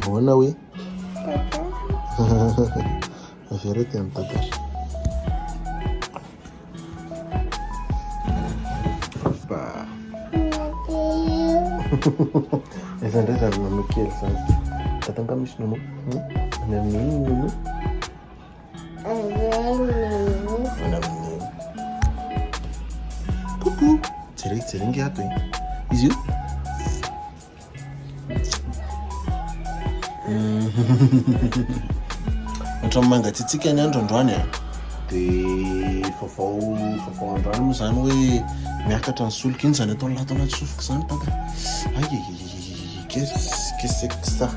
Ahoana hoe? Avy ary aty amin'ny dada. Hoppa. Aiza indray izany nono kely izany? Dada angaha misy nono? Any amin'ny iny ny nono? Any amin'ny iny. Coucou. Jereo, jereo nge ato e. Izy io? Ohatran'ny mangatsiatsiaka ny andro androany a. Dia vaovao vaovao androany moa izany hoe miakatra ny solika. Iny izany ataon'ny lato anaty sofiko izany dada. Ay qu'est-ce que c'est que ça?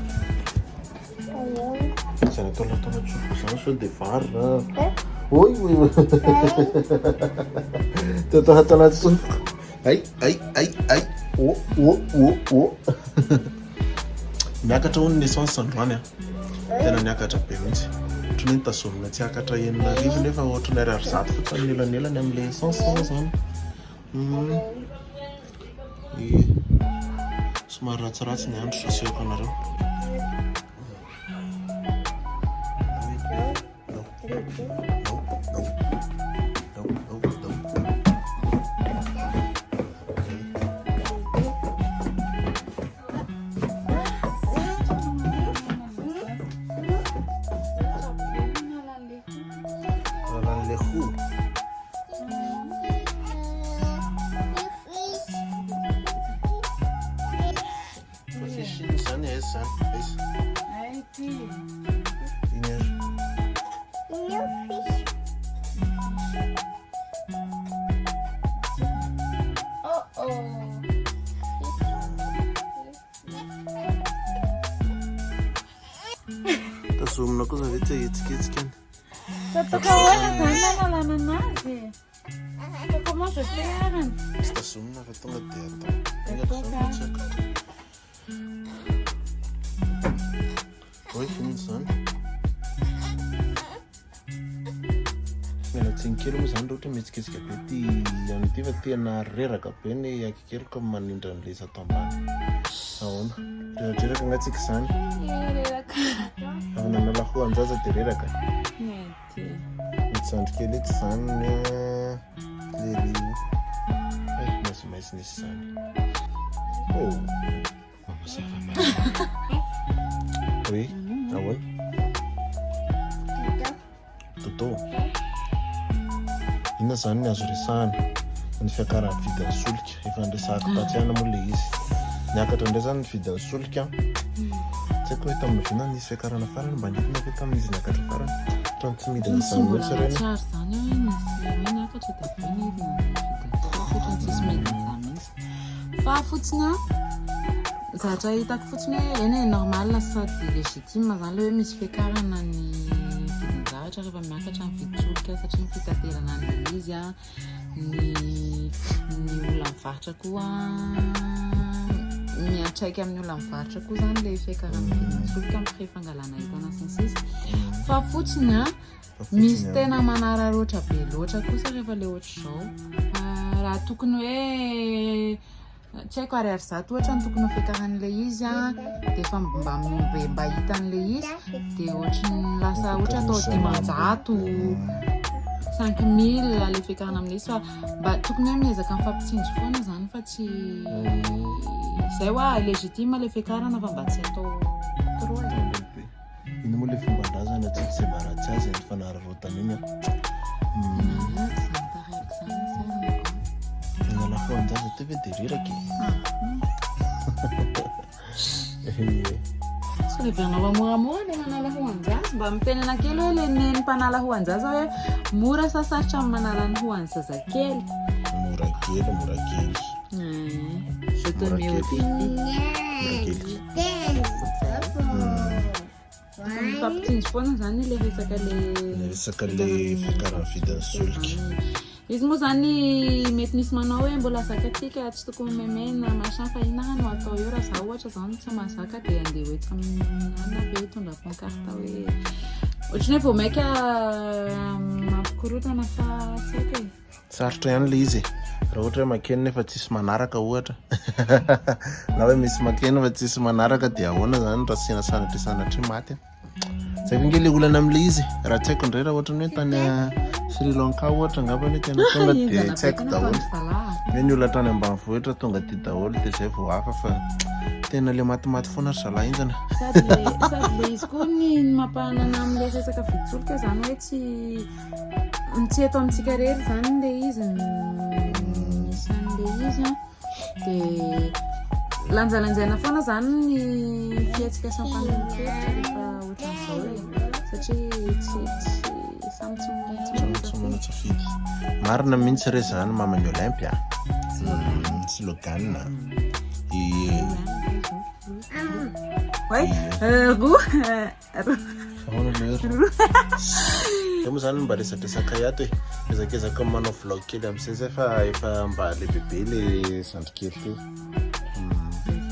Izany ataon'ny lato anaty sofiko izany sao dia vary na. Oy oy oy. Ty atao ato anaty sofiko. Ay ay ay ay oh oh oh oh. Niakatra hono ny essence androany a. Tena niakatra be mihitsy. Ohatran'ny hoe notazomina tsy hiakatra 6000 nefa ohatran'ny ariary 100 fotsiny ny elanelany amin'ilay essence zany. Mm. Ie. Somary ratsiratsy ny andro asehoko anareo. Zany aiza zany aiza? Iny ary. Tazomina kosa ve tsy ahetsiketsika any? Ataoko ahoana zany nanalana anazy? Comment je fais arany? Tsy tazomina fa tonga dia atao. Tonga dia izao fa tsy haiko. Oy, inona izany? Miala tsiny kely moa izany raha ohatra mihetsiketsika be ity ihany ity fa tena reraka be ny akikeliko manindry an'ilay izy ato ambany. Ahoana? Reradreraka angaha tsika izany? Reraka. Avy nanala hoan-jaza dia reraka? Mety. Itsy zandry kely itsy izany lery io. Eh, maizimaizina izy izany. Oh. Mazava marina. Oui, ahoana? Dodo. Inona izany ny azo resahana? Ny fiakaran'ny vidin'ny solika. Efa niresahako tatsy ihany moa ilay izy. Niakatra indray izany ny vidin'ny solika. Tsy haiko hoe tamin'ny oviana nisy fiakarana farany, mba nidina ve tamin'izy niakatra farany? Ohatran'ny tsy midina izany mihitsy ireny. Tsy ary izany hoe nisy hoe niakatra dia avy eo nidina ny vidin'ny solika. Ohatran'ny tsisy midina izany mihitsy. Fa fotsiny an, zavatra hitako fotsiny hoe eny e, normal sady légitime zany le hoe misy fiakarana ny vidin-javatra rehefa miakatra ny vidin-tsolika satria ny fitaterana an'ilay izy an, ny ny olona mivarotra koa miantraika amin'ny olona mivarotra koa zany le fiakaran'ny vidin-tsolika amin'ny prix fangalana entana sy ny sisa. Fa fotsiny an, Misy tena manararaotra be loatra kosa rehefa le ohatr'izao. Raha tokony hoe tsy haiko ariary 100 ohatra ny tokony ho fiakaran'ilay izy an, dia efa mba mba hita an'ilay izy dia ohatran'ny lasa ohatra atao 500, 5000 ilay fiakarana amin'ilay izy fa mba tokony hoe miezaka mifampitsinjo foana izany fa tsy izay hoa légitime ilay fiakarana fa mba tsy atao trop e. Iny moa ilay fomban-drazana tsy izay mba ratsy azy ny fanararaotana iny an. Nanala hoan-jaza teo ve dia reraka e? Ie. Sao dia heverina ho moramora ilay manala hoan-jaza? Mba mitenena kely hoe ilay neny mpanala hoan-jaza hoe mora sa sarotra ny manala ny hoan'ny zazakely? Mora kely, mora kely. Je te mets au défi. Mora kely. Mifampitsinjo foana zany le resaka le Le resaka le fiakaran'ny vidin'ny solika. Izy moa zany mety misy manao hoe mbola zakantsika tsy tokony memena machin fa inona ary no atao eo raha za ohatra zao no tsy mahazaka dia andeha ho etsy amin'ny anona ve hitondra pancarte hoe ohatran'ny hoe vao maika mampikorontana fa tsy haiko e. Sarotra ihany ilay izy e. Raha ohatra hoe makeny nefa tsisy manaraka ohatra na hoe misy makeny fa tsisy manaraka dia ahoana zany raha sena sanatria sanatria maty a. Zay koa nge le olana am'le izy raha tsy haiko indray raha ohatra ny hoe tany Sri Lanka ohatra angamba ny hoe tena tonga dia tsy haiko daholo. Hoe ny olona hatrany ambanivohitra tonga aty daholo dia zay vao hafa fa tena le matimaty foana ry zalahy enjana. Sady le sady le izy koa ny ny mampanana amin'ilay resaka vidin-tsolika zany hoe tsy tsy eto amintsika irery zany le izy no misy an'le izy an. Dia lanjalanjaina foana zany ny fihetsika sy ny fanapahan-kevitra rehefa ohatran'izao e. Satria tsy tsy samy tsy tsy manan-tsafidy. Marina mihitsy re zany maman'i Olympia. Slogan. Ouais, roa. Ahoana le roa? Zay moa zany mba resadresaka ato e. Ezakezaka manao vlog kely amizay zay fa efa mba lehibebe le zandry kely ty.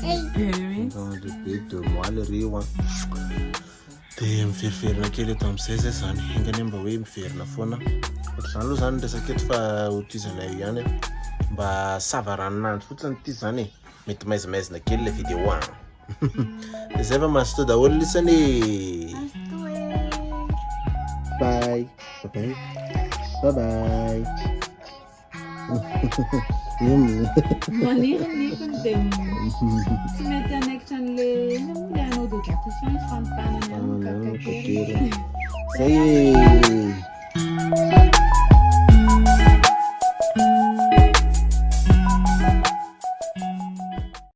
Lehibe 2 mois le reo an. Dia miveriverina kely eto amizay zay zany. Enga anie mba hoe miverina foana. Ohatr'izany aloha zany resaka eto fa hotohizanay io ihany. Mba savaranonandro fotsiny ity zany e. Mety maizimaizina kely le vidéo an. Dia zay fa mazotoa daholo lisany e. Bye. Bye. Bye bye. Ino? Maniry ny nifiny dia tsy mety hanaikitra an'le ina moa le anneau de dentition izy fa ny tanany ihany no kakeriny. Zay e.